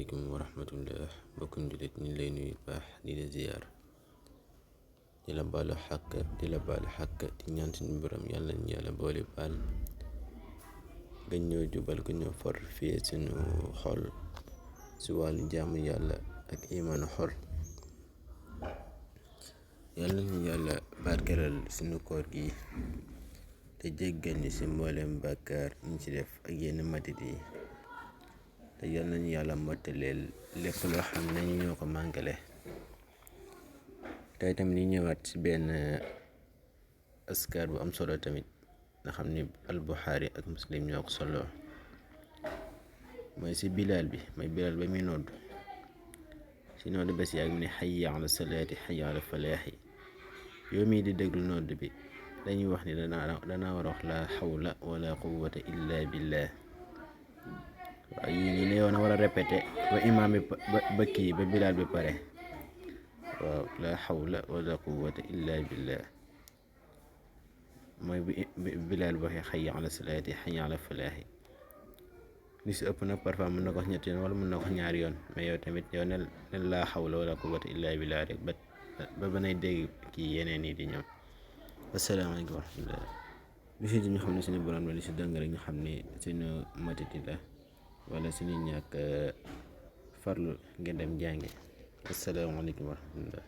asalaamaaleykum wa rahmatullah mbokkum jullit ñu lay nuyu baax di la ziyaar di la baalu xàkk di ñaan suñu borom yàlla ñu yàlla boole baal nga ñëw jubal ko ñëw for fii suñu xol si wàllu jaamu yàlla ak imaanu xol yàlla ñu yàlla barkeelal suñu koor gi te jéggal ñu si mboolem bàkkaar ñu ci def ak yenn matit yi te yal nañu yàlla mottaleel lépp loo xam ne ñu ñoo ko mànkale tey tamit ñu ñëwaat ci benn askar bu am solo tamit nga xam ni al-Buxaari ak Muslim ñoo ko solo mooy si Bilaal bi mooy Bilaal ba muy nodd si nodd ba si yàgg mu ne hayya ala salaati hayya ala falaaxi yow mii di déglu nodd bi dañuy wax ni danaa war a wax la xawla wala quwwata illa billah waaw yii nii yow na war a répété ba imaam bi ba kii ba Bilaal bi pare waaw la xawla wala quwwata illa billah mooy bi Bilaal waxee hayya ala salaati hayya ala falaaxi li si ëpp nag parfois mën na ko wax ñetti yoon wala mën na ko wax ñaari yoon mais yow tamit yow ne laa xawla wala quwwata illa billah rek ba nay dégg kii yeneen yi di ñëw. asalaamaaleykum wa rahmatullah li si ñu xam ne suñu borom la li si dëng rek ñu xam ne suñu matiti la wala suñu ñàkk farlu ngeen dem jàngi. asalaamaaleykum wa rahmatullah